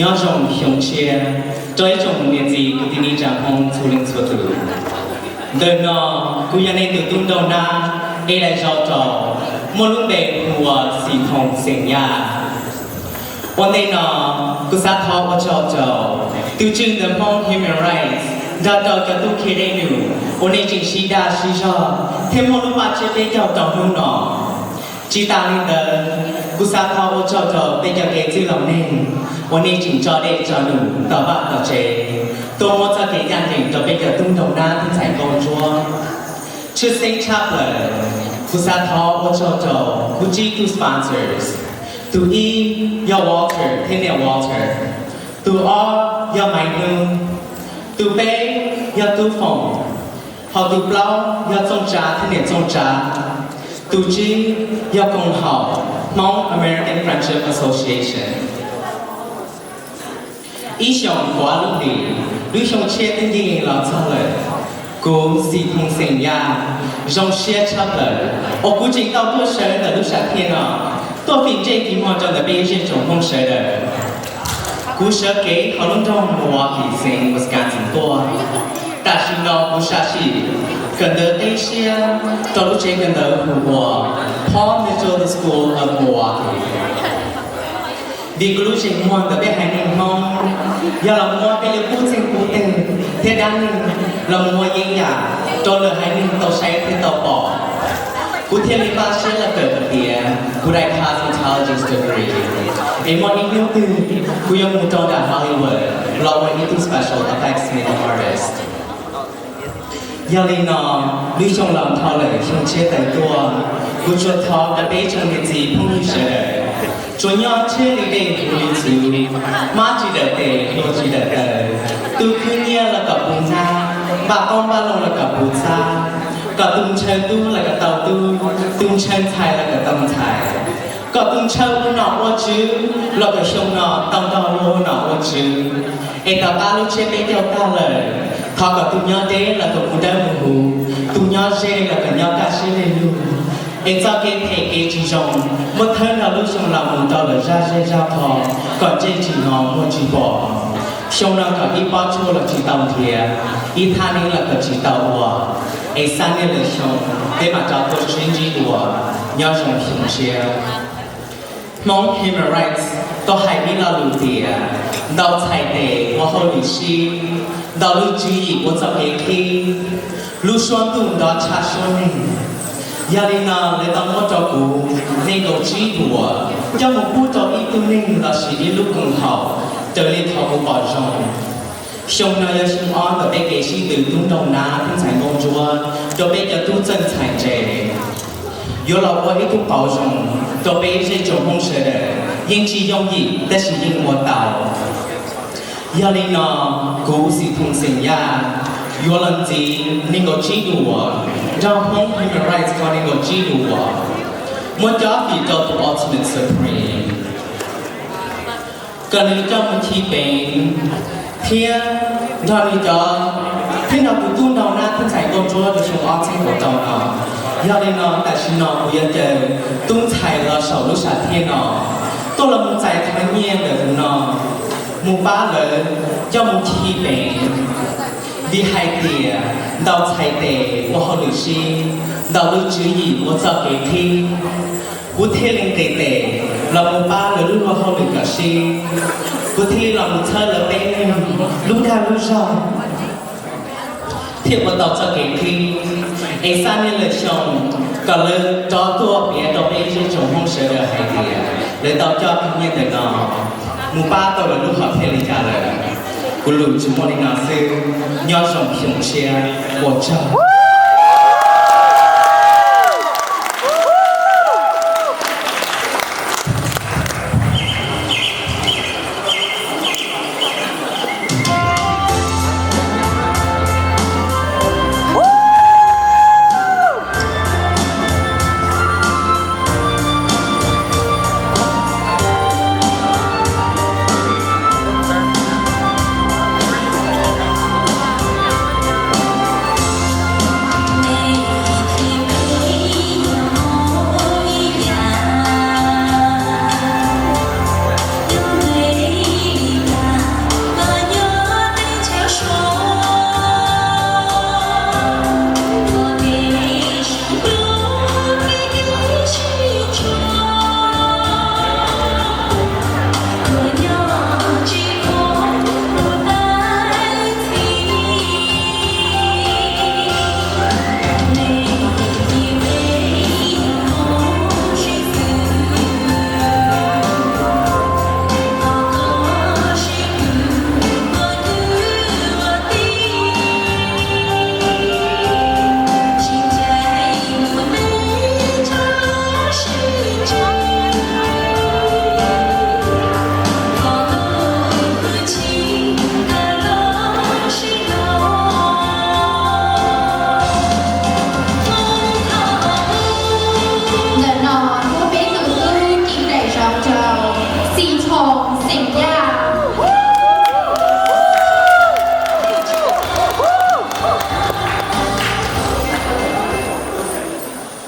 Nyob zoo xyoo tshiab rau ib tsoom niam txiv kwv tij neej tsa Hmoob txhua leej txhua tus. Ntawm no kuv yog nej tus tub nraug nab es daim zauv rau muaj lub npe hu ua Xim Thoom xeem Yaj. Ua ntej no kuv xav thov ua tsaug rau tus tswv ntawm Hmoob Human Rights nrog rau cov tub Kheej Dej Num uas nej tseem sib dag sib zog thiab muaj lub paj tsiab peb caug rau hnub no. Tsis tas li ntawd, kuv xav thov ua tsaug rau peb cov kev txwj laus neeg uas nej tseem tso dej tso num tau vaj tau tsev tuaj muab txoj kev ncaj ncees rau peb cov tub nraug nab thiab ntxhais nkauj ntsuab. Tshwj xeeb tshaj plaws, kuv xav thov ua tsaug rau kuv tsib tug sponsors. Tus ib yog Walter thiab niam Walter, tus ob yog Maiv Hnub, tus peb yog Tub Foom, hos tus plaub yog Txooj Tsav thiab niam Txooj Tsav, tus tsib yog Koom Haum, Hmong American Friendship Association. Ib xyoos kaum ob lub hlis, lub xyoo tshiab twb nce los txog lawm. Kuv Xim Thoom xeem Yaj zoo siab tshaj plaws uas kuv tseem tau tuaj sawv ntawm lub sam thiaj no, tuaj fim ntsej fim muag rau ntawm peb zej tsoom Hmoob sawv daws. Kuv sawv kev hauv lub nroog Milwaukee xeev Wisconsin tuaj. Tam sim no kuv sam sim kawm ntawv qib siab rau lub tsev kawm ntawv hu ua Paul Mitchell School of Milwaukee. Vim kuv lub zeem muag ntawm peb haiv neeg Hmoob yog los muab peb li qub txeeg qub teg thiab dab neeg los mus ua yeeb yam rau lwm haiv neeg tau saib thiab tau pom, kuv thiaj li npaj siab los kawm hais tias kuv daim cosmetologist degree, es muaj ib hnub twg kuv yuav mus rau nram Hollywood los ua ib tug special effects makeup artist. Yog li no, lub xyoo los dhau lawm xyoo tshiab tawm tuaj, kuv tsuas thov kom peb tsoom niam txiv phooj ywg sawv daws tsuas nyob tshiab li dej huv li txhuv, mab tsis dawm tes hlua tsis dawm taw, tu khwb nyiab los kom puv hnab, npaj qaub npaj loo los kom puv txhab, kom tu ntshaw tub los kom tau tub, tu ntshaw ntxhais los kom tau ntxhais, kom tu ntshaw ua nom ua tswv los kom xyoo no tau nrog luag ua nom ua tswv. Es tom qab lub tsiab peb caug tag lawm, thov kom tus nyob deb los kom mus dawb mus huv, tus nyob ze los kom nyob kaj siab lig lug. Es txoj kev phem kev tsis zoo muab thawb nrog lub xyoo los mus rau lawm zaj zej zaj qho, kom ntsej tsis hnov muag tsis pom. Xyoo no kom ib pob tshuaj los tsis tau nrhiav, ib thaj neeb los kom tsis tau ua. Es xab niaj lwm xyoo peb mam rov tuaj sib ntsib dua. Nyob zoo xyoo tshiab. Hmoob Human Rights tau hais ib lo lus tias, ntau txhais tes ua hauj lwm sib, ntau lub tswv yim ua txoj kev qhib, lub suab ntuj nrov tshaj suab neeg. Yog li no lawv tau muab rau kuv nees nkaum tsib duas coj mus pub rau ib tug neeg los sis ib lub koom haum raws li qhov kuv pom zoo. Xyoo no yog xyoo ob ntawm peb kev sib tw tub nraug nab thiab ntxhais nkauj ntsuab rau peb cov tub txawj ntxhais ntse. Yuav los ua ib tug pauv zoo rau peb zej tsoom Hmoob sawv daws yeej tsis yooj yim tab sis yeej ua tau. Yog li no, kuv Xim Thoom xeem Yaj yuav los ntxiv nees nkaum tsib duas nrog Hmoob Human Rights tau nees nkaum tsib duas, muab cob fim rau tus Ultimate Supreme, kom nws coj mus khi peev thiab nrog nws cov, thiab nrog tus tub nraug nab thiab ntxhais nkauj ntsuab rau xyoo ob txhiab kaum rau no. Yog li no tam sim no kuv yuav caw tub ntxhais los saum lub sam thiaj no tuaj los mus txais qhov nyiaj ntawm tus no mus pab lawv coj mus khi peev, vim hais tias ntau txhais tes ua hauj lwm sib, ntau lub tswv yim ua txoj kev qhib. Kuv thiaj li nqis tes los mus pab lawv lub luag hauj lwm kom sib, kuv thiaj li los mus txhawb lawv peb neeg lub dag lub zog thiaj ua tau txoj kev qhib. Es xab niaj lwm xyoo kom lawv rov tuaj piav rau peb zej tsoom Hmoob sawv daws hais tias lawv tau coj cov nyiaj ntawm no mus pab tau lawv lub hom phiaj li cas lawm. Kuv lus tsuas muaj li no xwb, nyob zoo xyoo tshiab, ua tsaug. Ncaj.